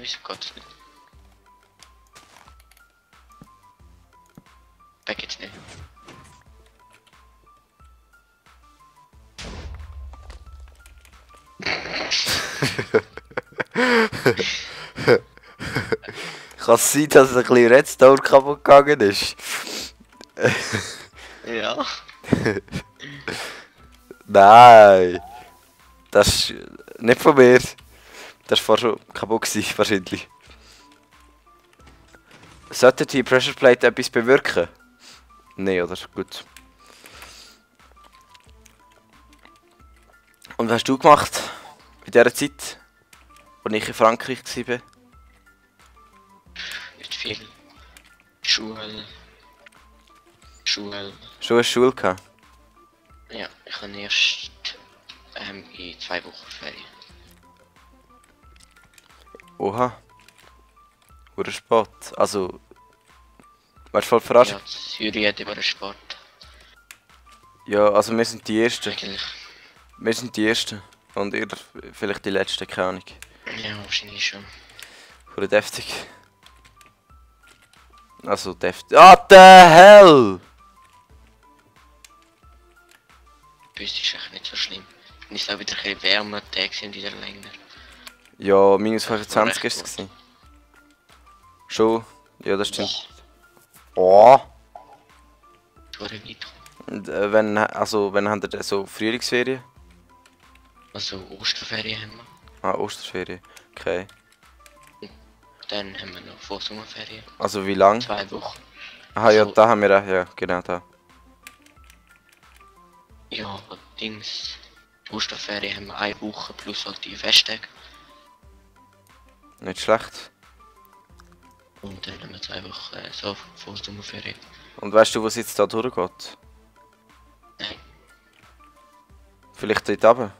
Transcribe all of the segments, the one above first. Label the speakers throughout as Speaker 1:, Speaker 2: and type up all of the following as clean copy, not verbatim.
Speaker 1: wieso geht das nicht? Weg jetzt nicht.
Speaker 2: Kann es sein, dass ein bisschen Redstone kaputt gegangen ist?
Speaker 1: Ja.
Speaker 2: Nein! Das ist nicht von mir. Das war schon kaputt gewesen, wahrscheinlich. Sollte die Pressure Plate etwas bewirken? Nein, oder? Gut. Und was hast du gemacht in dieser Zeit, als ich in Frankreich war?
Speaker 1: Nicht viel. Schule.
Speaker 2: Schon eine Schule gehabt?
Speaker 1: Ja, ich habe erst in 2 Wochen Ferien.
Speaker 2: Oha. Oder Sport. Also. Wärst du voll verarscht?
Speaker 1: Ja, Zürich hat über den Sport.
Speaker 2: Ja, also wir sind die Ersten.
Speaker 1: Eigentlich.
Speaker 2: Wir sind die Ersten. Und ihr vielleicht die Letzten, keine Ahnung.
Speaker 1: Ja, wahrscheinlich schon.
Speaker 2: Oder deftig. Also deftig. Ah, the hell!
Speaker 1: Bei uns ist echt nicht so schlimm. Dann ist es auch wieder ein bisschen wärmer, die Tage sind wieder länger.
Speaker 2: Ja, minus 25
Speaker 1: recht
Speaker 2: ist es
Speaker 1: gut.
Speaker 2: gewesen. Schon? Ja, das stimmt. Oh!
Speaker 1: Schon weit gekommen.
Speaker 2: Und wenn habt ihr denn so Frühlingsferien?
Speaker 1: Also Osterferien haben wir.
Speaker 2: Ah, Osterferien. Okay.
Speaker 1: Dann haben wir noch Vorsommerferien.
Speaker 2: Also wie lang?
Speaker 1: 2 Wochen.
Speaker 2: Aha, ja,
Speaker 1: So.
Speaker 2: da haben wir auch, ja, genau da.
Speaker 1: Ja, aber Dings. Die Osterferien haben wir 1 Woche plus halt die Festtage.
Speaker 2: Nicht schlecht.
Speaker 1: Und dann haben wir 2 Wochen so Vorsommerferien.
Speaker 2: Und weißt du, was jetzt da durchgeht?
Speaker 1: Nein.
Speaker 2: Vielleicht dort runter?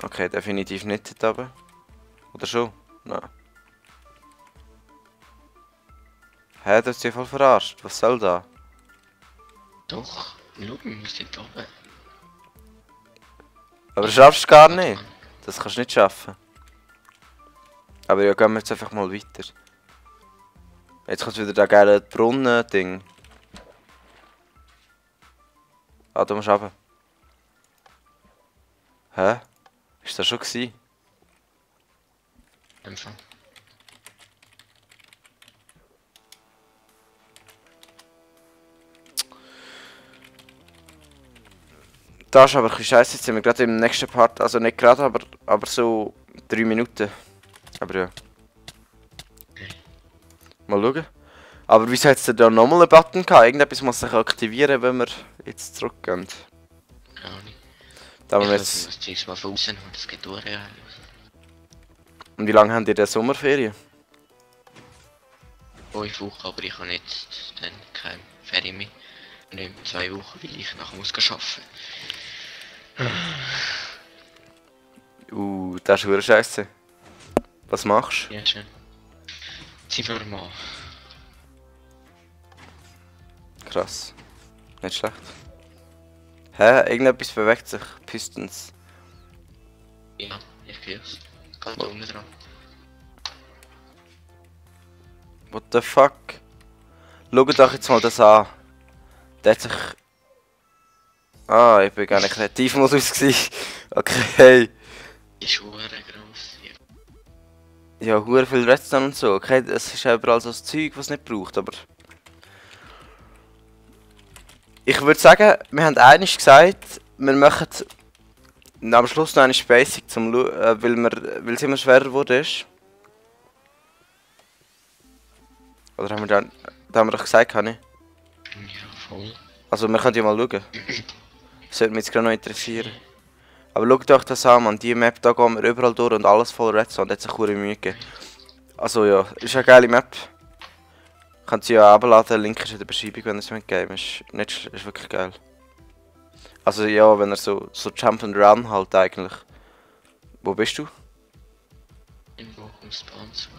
Speaker 2: Okay, definitiv nicht dort runter. Oder schon? Nein. Hä, das ist ja voll verarscht. Was soll da?
Speaker 1: Doch, schau, wir müssen dort oben.
Speaker 2: Aber das schaffst du gar nicht. Das kannst du nicht schaffen. Aber ja, gehen wir jetzt einfach mal weiter. Jetzt kommt wieder der geile Brunnen-Ding. Ah, du musst runter. Hä? Ist das schon gewesen?
Speaker 1: Einfach.
Speaker 2: Das ist aber ein bisschen scheiße, jetzt sind wir gerade im nächsten Part, also nicht gerade, aber so 3 Minuten. Aber ja. Mal schauen. Aber wieso hat es denn da nochmal einen Button gehabt? Irgendetwas muss sich aktivieren, wenn wir jetzt zurückgehen.
Speaker 1: Keine Ahnung.
Speaker 2: Da haben
Speaker 1: Ich
Speaker 2: wir
Speaker 1: lasse
Speaker 2: jetzt...
Speaker 1: das Zeugs mal von außen und das geht durch. Ja.
Speaker 2: Und wie lange habt ihr denn Sommerferien?
Speaker 1: 5 Wochen, aber ich habe jetzt dann keine Ferien mehr. Und in 2 Wochen, weil ich nachher muss arbeiten.
Speaker 2: Das ist verdammt scheiße. Was machst du?
Speaker 1: Ja, schön. Zimmermann.
Speaker 2: Krass. Nicht schlecht. Hä? Irgendetwas bewegt sich. Pistons.
Speaker 1: Ja, ich gehör's. Ganz da unten dran.
Speaker 2: What the fuck? Schaut doch jetzt mal das an. Der hat sich... Ah, ich bin gar nicht Kreativmodus gewesen. Okay.
Speaker 1: Die ist verdammt gross. Ja.
Speaker 2: Ja, hure viel Redstone und so. Okay, es ist ja überall so das Zeug, was es nicht braucht, aber... Ich würde sagen, wir haben einiges gesagt, wir machen am Schluss noch eine Basic, weil es immer schwerer geworden ist. Oder haben wir da haben wir doch gesagt, kann ich?
Speaker 1: Ja, voll.
Speaker 2: Also wir können ja mal schauen. Das würde mich jetzt gerade noch interessieren. Aber schaut euch das an, man. Die Map, da gehen wir überall durch und alles voll Redstone. Da hat sich hure Mühe gegeben. Also ja, ist eine geile Map. Könnt ihr ja abladen, Link ist in der Beschreibung, wenn ihr es mitgeben. Ist wirklich geil. Also ja, wenn er so Jump and Run halt eigentlich. Wo bist du?
Speaker 1: Irgendwo am Spawn suchen.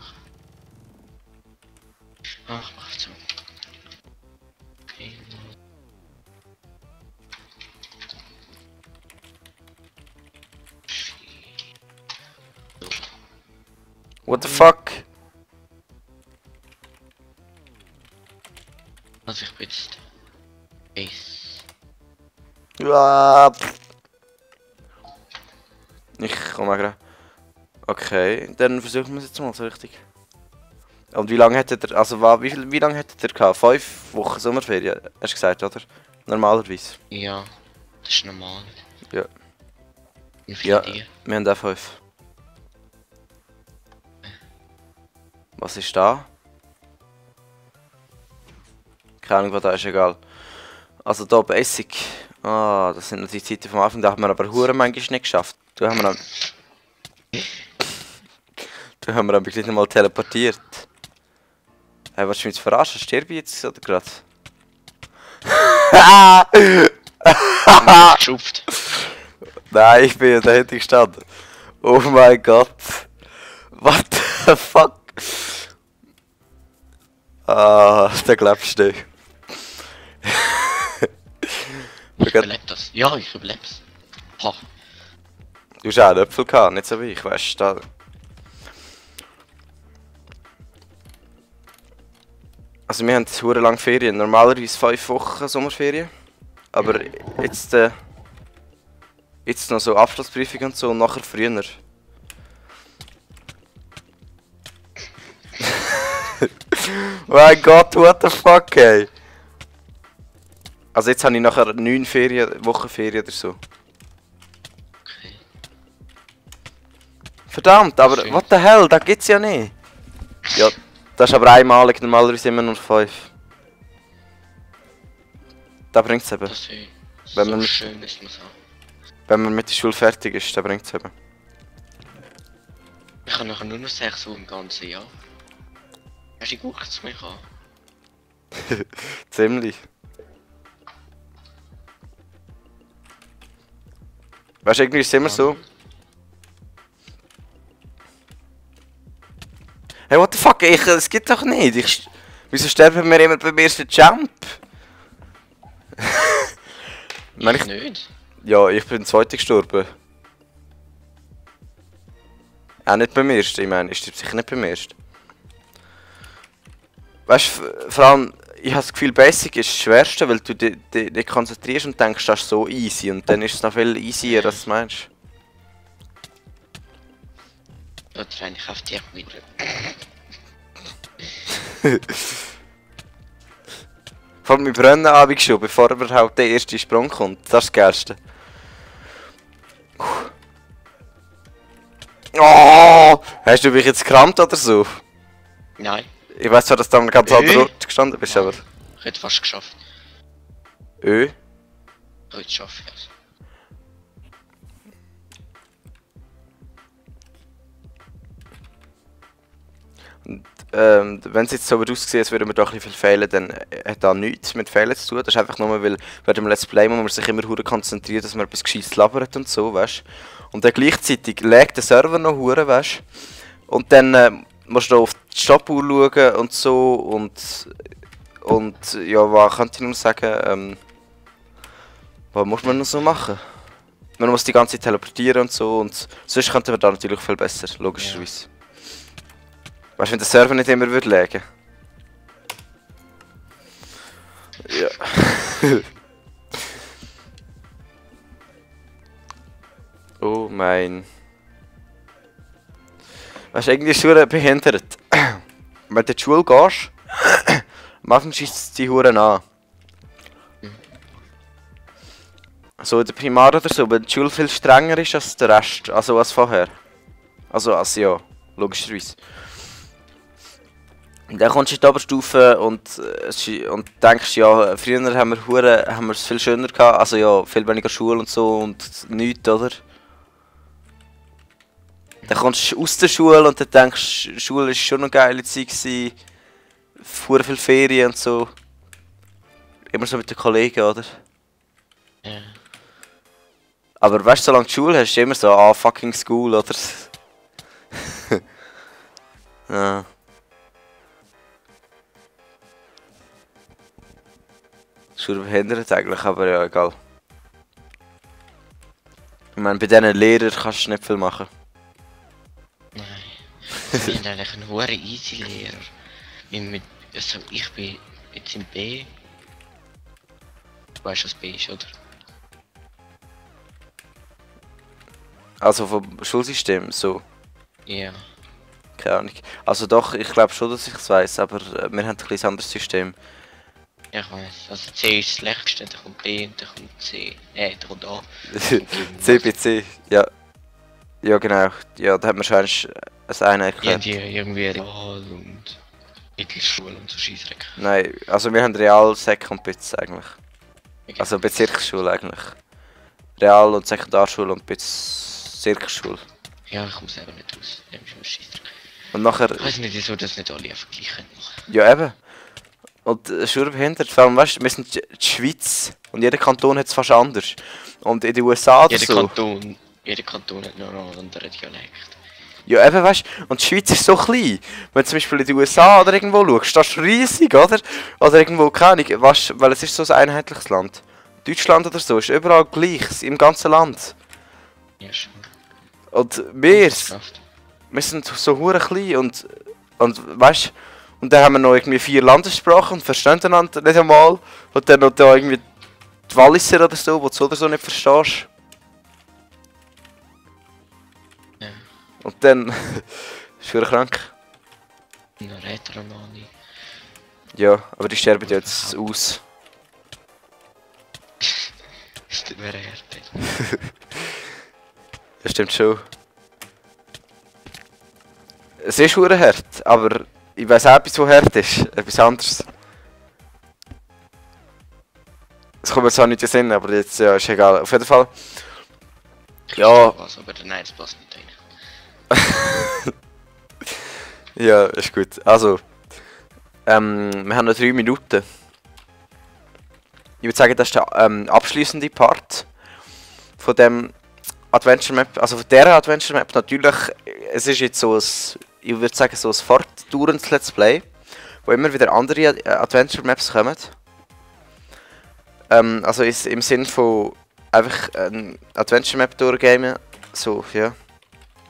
Speaker 1: Ach, macht so. Okay.
Speaker 2: What the fuck?
Speaker 1: Also ich bin jetzt... Ace.
Speaker 2: Ah, ich komme gerade. Okay, dann versuchen wir es jetzt mal so richtig. Und wie lange hättet ihr, also wie lange hättet ihr gehabt? 5 Wochen Sommerferien, hast du gesagt, oder? Normalerweise.
Speaker 1: Ja, das ist normal.
Speaker 2: Ja.
Speaker 1: Wie viele
Speaker 2: Ja,
Speaker 1: dir?
Speaker 2: wir haben auch 5. Was ist da? Keine Ahnung, was da ist, egal. Also da Basic. Ah, das sind noch die Zeiten vom Anfang, da haben wir aber hure manchmal nicht geschafft. Da haben wir da haben wir aber nicht einmal teleportiert. Hey, was du mich jetzt verarschen? Sterbe ich jetzt oder gerade?
Speaker 1: Geschupft.
Speaker 2: Nein, ich bin ja dahinter gestanden. Oh mein Gott. What the fuck? Ah, da glaubst du nicht.
Speaker 1: Ich überlebe das. Ja, ich überleb's. Ha.
Speaker 2: Du hast auch einen Äpfel gehabt, nicht so wie ich, weißt du. Also wir haben hure lange Ferien, normalerweise 5 Wochen Sommerferien. Aber jetzt noch so Abschlussprüfung und so und nachher früher. Mein Gott, what the fuck, ey. Also jetzt habe ich nachher 9 Wochenferien oder so.
Speaker 1: Okay.
Speaker 2: Verdammt, aber
Speaker 1: Schön.
Speaker 2: what the hell, das gibt's ja nicht. Ja, das ist aber einmalig, normalerweise immer nur 5. Da bringt's eben.
Speaker 1: Das ist
Speaker 2: Wenn
Speaker 1: so
Speaker 2: man-
Speaker 1: schön ist man so.
Speaker 2: Wenn man mit der Schule fertig ist, dann bringt's eben.
Speaker 1: Ich habe nachher nur noch 6 Uhr im ganzen Jahr. Hast du die Gurke zu mir gehabt?
Speaker 2: Ziemlich. Weißt du, irgendwie ist es immer so. Hey, what the fuck, es geht doch nicht. Wieso sterben wir immer beim ersten Jump? Wenn
Speaker 1: Ich nicht.
Speaker 2: Ja, ich bin zweiter gestorben. Auch nicht beim ersten, ich meine, ich stirb sicher nicht beim ersten. Weißt du, vor allem, ich habe das Gefühl, Basic ist das Schwerste, weil du dich konzentrierst und denkst, das ist so easy. Und dann ist es noch viel easier, als du meinst.
Speaker 1: Ja, das eigentlich auf die wieder.
Speaker 2: Vor allem, wir brennen Abend schon, bevor überhaupt der erste Sprung kommt. Das ist das Geilste. Oh! Hast du mich jetzt gerammt oder so?
Speaker 1: Nein,
Speaker 2: Ich weiß zwar, dass du an einem ganz anderen Ort gestanden bist, aber...
Speaker 1: ich hätte fast geschafft.
Speaker 2: Ö?
Speaker 1: Heute schaffe ich es.
Speaker 2: Wenn es jetzt so aussieht, als würden wir doch ein bisschen viel fehlen, dann hat das nichts mit Fehlen zu tun. Das ist einfach nur, weil bei dem Let's Play muss man sich immer hure konzentrieren, dass man etwas Gescheites labert und so, weißt. Und dann gleichzeitig legt der Server noch hure, weißt. Und dann musst du auf die Stoppuhr schauen und so und ja, was könnte ich noch sagen? Was muss man noch so machen? Man muss die ganze Zeit teleportieren und so und sonst könnte man da natürlich viel besser, logischerweise. Weißt du, wenn der Server nicht immer würde legen? Ja. Oh mein. Weißt du, irgendwie ist es behindert. Wenn du in die Schule gehst, am Anfang schießt es die Huren an. So in der Primar oder so, weil die Schule viel strenger ist als der Rest, also als vorher. Also als ja, logischerweise. Und dann kommst du in die Oberstufe und denkst, ja, früher haben wir es viel schöner gehabt, also ja, viel weniger Schule und so und nichts, oder? Dann kommst du aus der Schule und dann denkst du, Schule war schon eine geile Zeit gewesen, fuhr viel Ferien und so. Immer so mit den Kollegen, oder?
Speaker 1: Ja.
Speaker 2: Aber weißt du, solange du Schule hast, ist immer so, ah, fucking school, oder? Ja. Schule behindert eigentlich, aber ja, egal. Ich meine, bei diesen Lehrern kannst du nicht viel machen.
Speaker 1: Nein. Wir haben eigentlich einen hohen easy Lehrer. Also ich bin jetzt im B. Du weißt, was B ist, oder?
Speaker 2: Also vom Schulsystem, so.
Speaker 1: Ja.
Speaker 2: Keine Ahnung. Also doch, ich glaube schon, dass ich es weiss, aber wir haben ein bisschen anderes System.
Speaker 1: Ja, ich weiß. Also C ist das schlechteste, dann kommt B und dann kommt C. Dann kommt A.
Speaker 2: CBC, ja. Ja genau. Ja, da hat man schon ein eine
Speaker 1: Die haben
Speaker 2: erklärt.
Speaker 1: hier irgendwie Real und Mittelschule und so Scheissdreck.
Speaker 2: Nein, also wir haben Real, Sek und Bitz eigentlich.
Speaker 1: Okay.
Speaker 2: Also Bezirksschule eigentlich. Real- und Sekundarschule und Bezirksschule.
Speaker 1: Ja, ich komme selber nicht raus. Ich habe Scheissdreck.
Speaker 2: Und nachher,
Speaker 1: Ich weiß nicht, wieso das nicht alle einfach gleich können machen.
Speaker 2: ja eben. Und schon behindert, vor allem weißt du, wir sind die Schweiz und jeder Kanton hat es fast anders. Und in den USA oder so.
Speaker 1: Jeder Kanton hat noch einen anderen Dialekt.
Speaker 2: Ja eben weißt du, und die Schweiz ist so klein. Wenn du zum Beispiel in die USA oder irgendwo schaust, das ist riesig, oder? Oder irgendwo, keine Ahnung, weißt, weil es ist so ein einheitliches Land. Deutschland oder so ist überall gleich, im ganzen Land.
Speaker 1: Ja, schon.
Speaker 2: Und wir
Speaker 1: Geschafft.
Speaker 2: sind so hure klein und weißt du, und dann haben wir noch irgendwie 4 Landessprachen und verstehen einander nicht einmal. Und dann noch da irgendwie die Walliser oder so, wo du so oder so nicht verstehst.
Speaker 1: Ja.
Speaker 2: Und dann ist verdammt krank.
Speaker 1: Noch Rätoromani.
Speaker 2: Ja, aber die sterben jetzt aus.
Speaker 1: Ist das wäre härter.
Speaker 2: Das stimmt schon. Es ist hure hart, aber ich weiss auch etwas, was hart ist. Etwas anderes. Es kommt mir zwar nicht in den Sinn, aber jetzt ja, ist egal. Auf jeden Fall. Ja.
Speaker 1: Was, aber nein, das passt nicht rein.
Speaker 2: Ja, ist gut. Also. Wir haben noch 3 Minuten. Ich würde sagen, das ist der abschließende Part von dem Adventure Map. Also von dieser Adventure Map natürlich. Es ist jetzt so ein, ich würde sagen, so ein fortdauerndes Let's Play, wo immer wieder andere Adventure Maps kommen. Also ist im Sinn von einfach ein Adventure Map durchgamen. So, ja.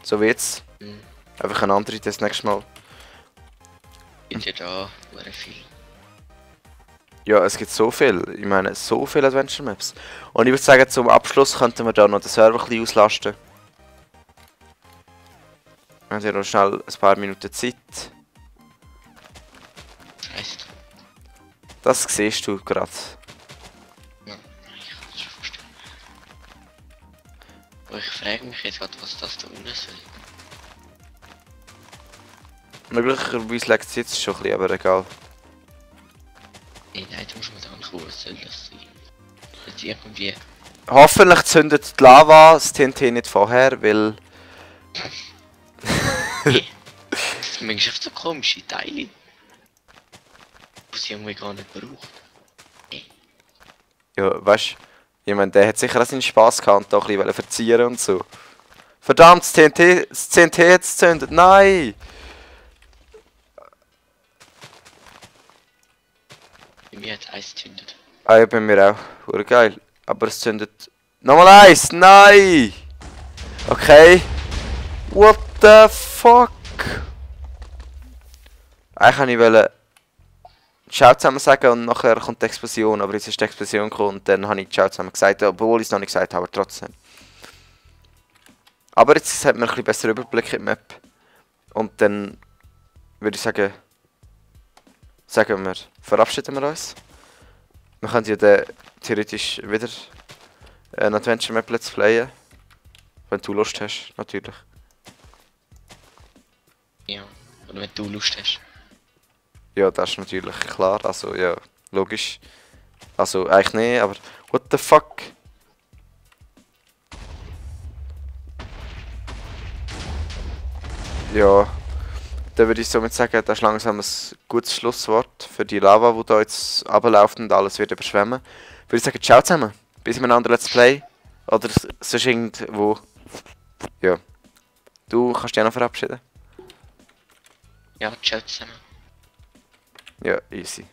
Speaker 2: So wie jetzt.
Speaker 1: Mhm.
Speaker 2: Einfach eine andere das nächste Mal.
Speaker 1: Gibt ja da sehr viel.
Speaker 2: Ja, es gibt so viel. Ich meine, so viele Adventure Maps. Und ich würde sagen, zum Abschluss könnten wir da noch den Server ein bisschen auslasten. Wir haben ja noch schnell ein paar Minuten Zeit.
Speaker 1: Das heisst,
Speaker 2: Das siehst du gerade.
Speaker 1: ja, ich kann das schon vorstellen. Aber ich frage mich jetzt gerade, was das da unten soll.
Speaker 2: Möglicherweise leckt es jetzt schon ein bisschen, aber egal.
Speaker 1: Nein, da muss man dann was soll das sein? Jetzt irgendwie.
Speaker 2: Hoffentlich zündet die Lava das TNT nicht vorher, weil...
Speaker 1: Das sind manchmal so komische Teile. Die sie irgendwie gar nicht braucht.
Speaker 2: Ja, weißt du, ich meine, der hat sicher auch seinen Spass gehabt und da ein bisschen verzieren und so. Verdammt, das TNT hat es gezündet, nein!
Speaker 1: Bei mir hat Eis gezündet.
Speaker 2: Ah ja, bei mir auch. Hure geil. Aber es zündet... Nochmal eins! Nein! Okay. What the fuck? Eigentlich wollte ich Ciao zusammen sagen und nachher kommt die Explosion. Aber jetzt ist die Explosion gekommen und dann habe ich Ciao zusammen gesagt, obwohl ich es noch nicht gesagt habe, aber trotzdem. Aber jetzt hat man ein bisschen besseren Überblick in der Map. Und dann würde ich sagen... Sagen wir, verabschieden wir uns. Wir können ja dann theoretisch wieder ein Adventure Map Let's Playen. Wenn du Lust hast, natürlich.
Speaker 1: Ja, oder wenn du Lust hast.
Speaker 2: Ja, das ist natürlich klar, also ja, logisch. Also eigentlich nicht, aber what the fuck? Ja, dann würde ich somit sagen, das ist langsam ein gutes Schlusswort für die Lava, die da jetzt runterläuft und alles wird überschwemmen. Würde ich sagen, ciao zusammen, bis in einem anderen Let's Play. Oder sonst irgendwo. Ja. Du kannst dich auch noch verabschieden?
Speaker 1: Ja, ciao zusammen.
Speaker 2: Ja, easy.